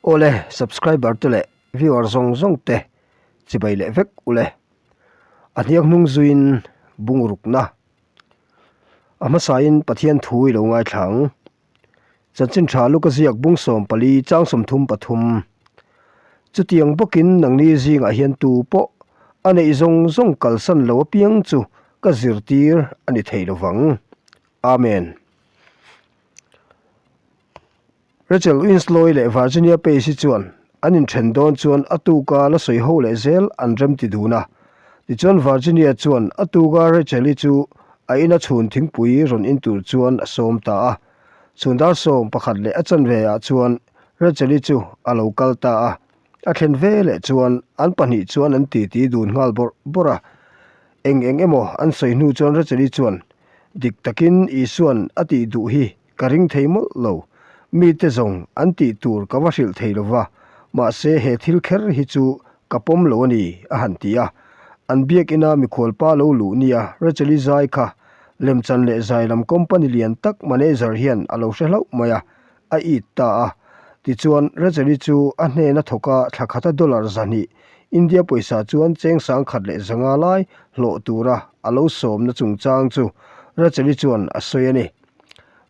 Awle subscriber te leh viewer zawng zawng te chibai leh vek ule. A hniak hnung zuiin bungrukna a hmasain Pathian thu i lo ngaithla ang. Chanchin tha Luka ziak bung 14 chang 33 Chutiang bawkin nangni zingah hian tu pawh a neih zawng zawng kalsan lo apiang chu ka zirtir a ni thei lovang. Amen. Rachel Winslow-i leh Virginia Pace-i chuan an inthen dawn chuan a tuka la sawi ho leh zel an remti dun a. Tichuan Virginia chuan a tuka Rachel-i chu a ina chhun thingpui rawn in tur chuan a sawm ta a. Chhun dar 11 leh a chanve ah chuan Rachel-i chu a lo kal ta a. A thlen ve leh chuan an pahnih chuan an titi dun nghal bawrh bawrh a. Eng eng emaw an sawi hnu chuan Rachel-i chuan, Dik takin Isua'n a tih duh hi ka ring thei mawlh lo. Mite zawng an tih tur ka va hrilh thei lo va, mahse he thil kher hi chu ka pawm lo a ni, a han ti a. An biakina mikhualpa lo luh nia Rachel-i zai kha lemchan leh zai lam company lian tak manager hian a lo hre hlauh mai a, a it ta a. Tichuan, Rachel-i chu a hnena thawka thla khata dollar 200, India pawisa chuan cheng 1500 lai hlawh tura a lo sawmna chungchang chu Rachel-i chuan a sawi a ni.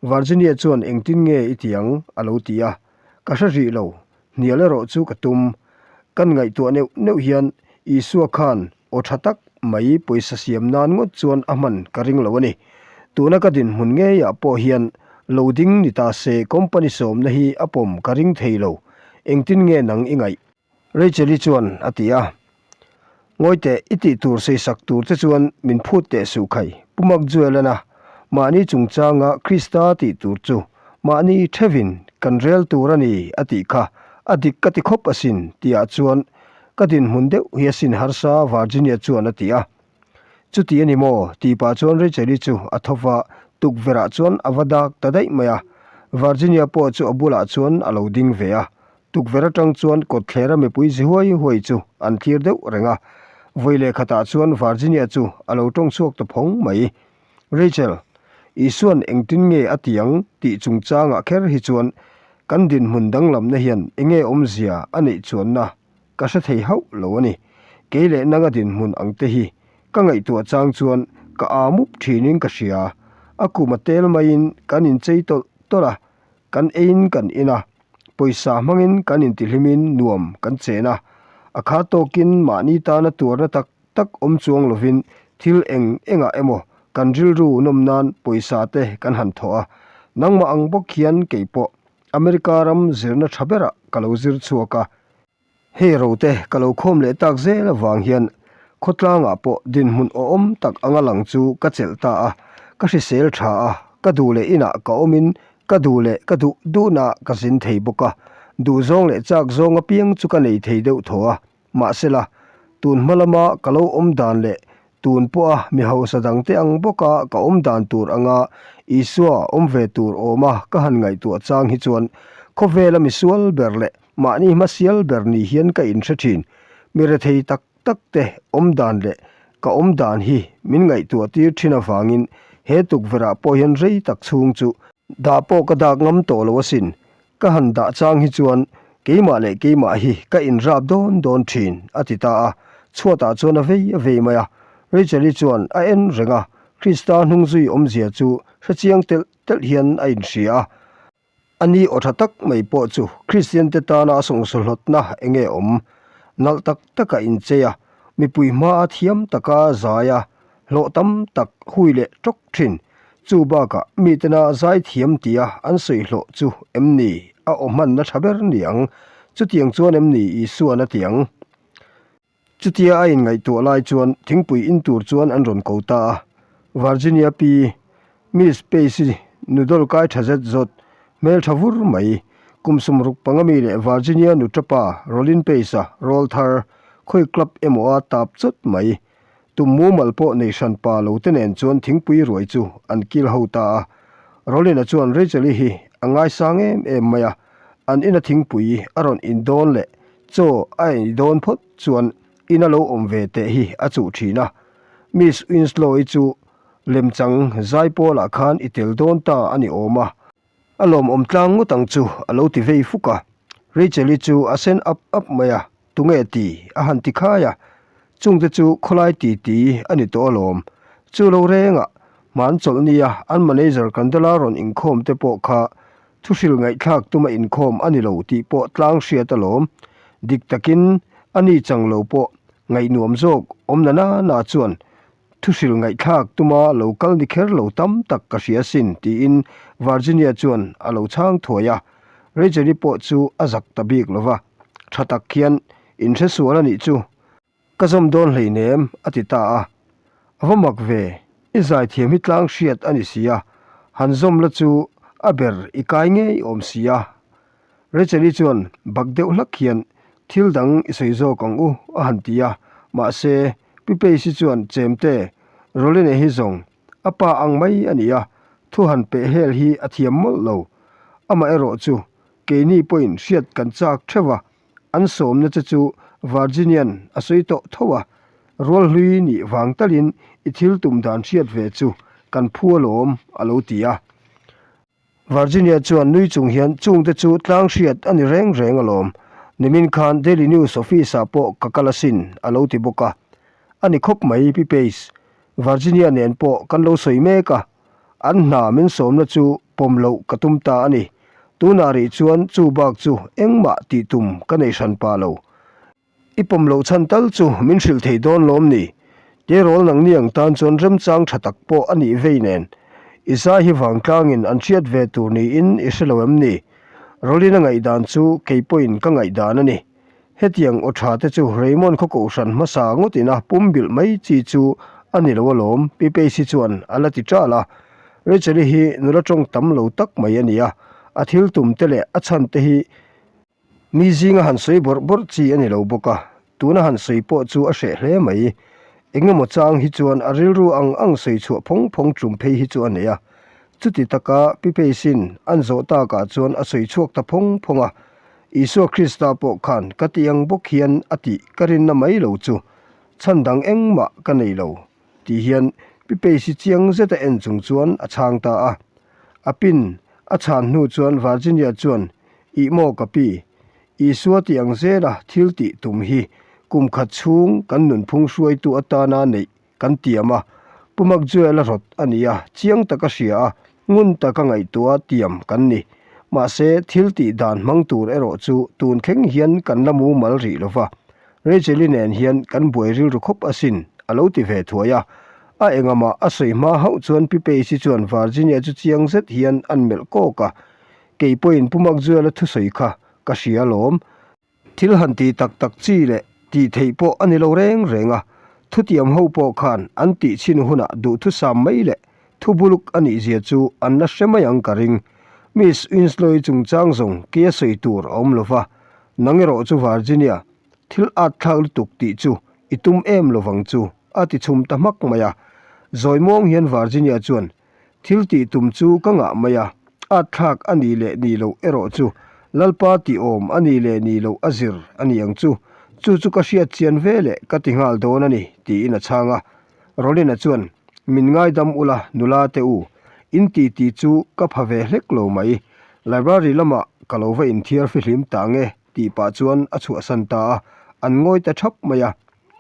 Virginia chuan engtin nge i ti ang? a lo ti a. Ka hre rih lo, hnial erawh chu ka tum. Kan ngaihtuah neuh neuh hian Isua khan aw tha tak mai pawisa siam nan ngawt chuan a hman ka ring lo a ni. Tuna ka dinhmun ngeiah pawh hian lo ding ni ta se company sawmna hi a pawm ka ring thei lo. Engtin nge nang i ngaih? Rachel-i chuan a ti a. Ngawi teh, i tih tur sawisak tur che chuan min phut teh suh khai, Pu Makjuelan a mahni chungchanga Krista tih tur chu mahni thevin kan rel tur a ni a tih kha a dik ka ti khawp asin tihah chuan ka dinhmun deuh hi asin harsa Virginia chuan a ti a. Chuti a ni maw? tih pah chuan Rachel-i chu a tho va, tukverhah chuan a va dak ta daih mai a. Virginia pawh chu a bulah chuan a lo ding ve a. Tukverh atang chuan kawtthlera mipui zi huai huai chu an thlir deuh reng a. Vawi leh khatah chuan Virginia chu a lo tawng chhuak ta phawng mai. Rachel, Isua'n engtin nge a ti ang tih chungchangah kher hi chuan kan dinhmun danglamna hian enge awmzia a neih chuanna ka hre thei hauh lo a ni. Kei leh nanga dinhmun ang te hi ka ngaihtuah chang chuan ka aa mup thinin ka hria. A kum a tel maiin kan inchei tawlh tawlh a, kan eiin kan in a, pawisa hmangin kan intihlimin nuam kan chen a. A kha tawkin mahni tana tuarna tak tak awm chuang lovin thil eng engah emaw kan rilru nawm nan pawisa te kan han thawh a. Nangmah ang bawk hian kei pawh America ram zirna tha berah ka lo zir chhuak a. Hei rote ka lo khawm leh tak zel avang hian khawtlangah pawh dinhmun awhawm tak anga lang chu ka chelh ta a, ka hrisel tha a, ka duh leh inah ka awmin ka duh leh ka duh duhnaah ka zin thei bawk a, duhzawng leh chak zawng apiang chu ka nei thei deuh thaw a. Mahsela, tun hma lama ka lo awm dan leh tun pawha mi hausa dangte ang bawka ka awm dan tur anga Isua awm ve tur awma ka han ngaihtuah chang hi chuan khawvela misual ber leh mahni hmasial ber ni hian ka inhre thin. Mi rethei tak tak te awm dan leh ka awm dan hi min ngaihtuah tir thin avangin he tukverhah pawh hian rei tak chhung chu dah pawh ka dak ngam tawh lo asin. Ka han dah chang hi chuan keimah leh keimah hi ka inrap dawn dawn thin, a ti ta a. Chhuatah chuan a vei a vei mai a. Rachel-i chuan a en reng a, Krista hnungzui awmzia chu hrechiang telh telh hian a inhria a. A ni aw tha tak mai pawh chu Kristiante tana a sawngsaw-hlawtna enge awm? Nalh tak taka inchei a, mipui hmaa thiam taka zai a, hlawh tam tak hui leh tawk thin. Chu bakah mitena zaithiam tia an sawi hlawh chu em ni a aw hmanna tha ber ni ang? Chutiang chuan em ni Isua'n a ti ang? Chutia a inngaihtuah lai chuan thingpui in tur chuan an rawn ko ta a. Virginia pi, Miss Pace-i noodle kai tha zet zawt, hmel tha vur mai, kum 65 mi leh Virginia nuṭapa Rolin Pace-a rawlthar, khawi club emaw a tap chawt mai. Tum mumal pawh nei hran pa lo te nen chuan thingpui ruai chu an kil ho ta a. Rolina chuan Rachel-i hi a ngaisang em em mai a, an ina thingpui a rawn in dawn leh chaw a ei dawn phawt chuan ina lo awm ve teh hi a chuh thin a. Miss Winslow-i chu lemchang zaipawlah khan i tel dawn ta a ni awm a. A lawmawm tlang ngawt ang chu a lo ti vei fuk a. Rachel-i chu a sen ap ap mai a, Tunge ti? a han ti khai a, chungte chu khawlai ti ti a ni tawh alawm. Chu lo rengah hman chawlh nia an manager Kandala rawn inkhawm te pawh kha thuhril ngaihthlak tuma inkhawm a ni lo tih pawh tlang hriat alawm. Dik takin a ni chang lo pawh ngaihnuam zawk awm na na na chuan Thuhril ngaihthlak tuma lo kal ni kher lo tam tak ka hria sin tiin Virginia chuan a lo chhang thuai a. Rachel-i pawh chu a zak ta bik lo va, tha tak hian inhre sual a nih chu ka zawm dawn hleinem a ti ta a. A va mak ve, i zaithiam hi tlang hriat a ni si a, han zawm la chu a ber i kai ngei awm si a. Rachel-i chuan bak deuh hlak hian thil dang i sawi zawk ang u a han ti a, mahse Pi Pace-i chuan Chemte, Roline hi zawng a pa ang mai a ni a, thu han peh hel hi a thiam mawlh lo. Amaherawh chu keini pawhin hriat kan chak theuh a, an sawmna che chu Virginian a sawi tawh tho a, rual hlui nih vang talin i thil tum dan hriat ve chu kan phu alawm a lo ti a. Virginia chuan nui chung hian chungte chu tlang hriat a ni reng reng alawm. Nimin khan Daily News office-ah pawh ka kal asin, a lo ti bawk a. A ni khawp mai, Pi Pace. Virginia nen pawh kan lo sawi mek a. An hna min sawmna chu pawm loh ka tum ta a ni. Tunah rih chuan chu bak chu engmah tih tum ka nei hran pah lo. I pawm loh chhan tal chu min hrilh thei dawn lawm ni? Tirawl nangni ang tan chuan remchang tha tak pawh a nih vei nen. I zai hi vangtlangin an hriat ve tur niin i hre lo em ni? Rolina ngaihdan chu kei pawhin ka ngaihdan a ni. Hetiang aw tha te chu Raymond khaw kohhran hmasa ngawtin a pumbilh mai chi chu a ni lo alawm, Pi Pacy chuan a la ti ṭal a. Rachel-i hi nula ṭawng tam lo tak mai a ni a, a thil tum te leh a chhan te hi Mi zinga han sawi bawrh bawrh chi a ni lo bawk a, tuna han sawi pawh chu a hreh hle mai. Eng emaw chang hi chuan a rilru ang ang sawi chhuah phawng phawng tum phei hi chu a nei a. Chuti taka Pi Peisin an zawh takah chuan a sawi chhuak ta phawng phawng a. Isua Krista pawh khan ka tih ang bawk hian a tih ka rinna mai lo chu chhan dang engmah ka nei lo tih hian Pi Peisi chiang zeta en chung chuan a chhang ta a. A pin a chhan hnu chuan Virginia chuan Ih maw ka pi, Isua tih ang zela thil tih tum hi kum khat chhung kan nunphung hruaitu atana neih kan tiam a, Pu Makjuela rawt a ni a, chiang taka hria a, ngun taka ngaihtuah tiam kan ni. Mahse, thil tih dan hmang tur erawh chu tun thleng hian kan la mumal rih lo va, Rachel-i nen hian kan buai rilru khawp asin, a lo ti ve thuai a. A engamah a sawi hma hauh chuan Pi Pace-i chuan Virginia chu chiang zet hian an melh kawk a, Kei pawhin Pu Makzuela thusawi kha ka hria alawm. Thil han ti tak tak chi leh tih theih pawh a ni lo reng reng a, thutiam ho pawh khan an tih chhin hunah duhthusam mai leh thu buluk a nih zia chu an la hre mai ang ka ring. Miss Winslow-i chungchang zawng kei a sawi tur a awm lo va, nang erawh chu Virginia, thil at thlak lutuk tih chu i tum em lovang chu, a ti chhum ta hmak mai a. Zawi muang hian Virginia chuan Thil tih tum chu ka ngah mai a, at thlak a nih leh nih loh erawh chu Lalpa tih awm a nih leh nih loh a zir a ni ang chu. Chu chu ka hriat chian ve leh ka ti nghal dawn a ni, tiin a chhang a. Rolina chuan, Min ngaidam ula nula te u, in ti ti chu ka pha ve hlek lo mai. Library lamah ka lo va inthiar fihlim ta nge, tih pah chuan a chhuahsan ta a, an ngawi ta thap mai a.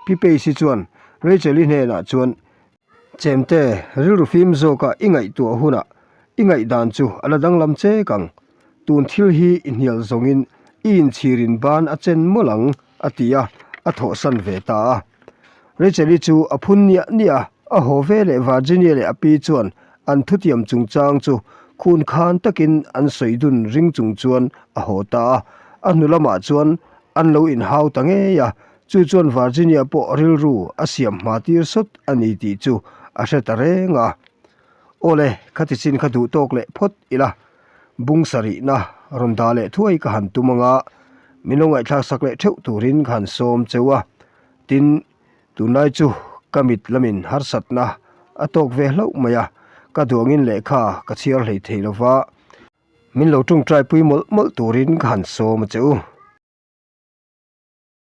Pi Pace-i chuan Rachel-i hnenah chuan, Chemte, rilru fim zawka i ngaihtuah hunah i ngaihdan chu a la danglam chek ang. Tun thil hi i hnial zawngin i inchhirin ban a chen mawlh ang, a ti a, a thawhsan ve ta a. Rachel-i chu a phun niah niah a, a haw ve leh Virginia leh a pi chuan an thutiam chungchang chu khun khan takin an sawi dun ring chung chuan a haw ta a. A hnu lamah chuan an lo inhau ta ngei a, Chu chuan Virginia pawh rilru a siam hma tir sawt a ni tih chu a hre ta reng a. Awle, khati chin kha duh tawk leh phawt ila, bung sarihna rawn dah leh thuai ka han tum anga min lo ngaihthlak sak leh theuh turin ka han sawm cheu a. Tin, tunlai chu ka mit lamin harsatna a tawk ve hlauh mai a, ka duangin lehkha ka chhiar hlei thei lova, min lo tawngtai pui mawlh mawlh turin ka han sawm a che u.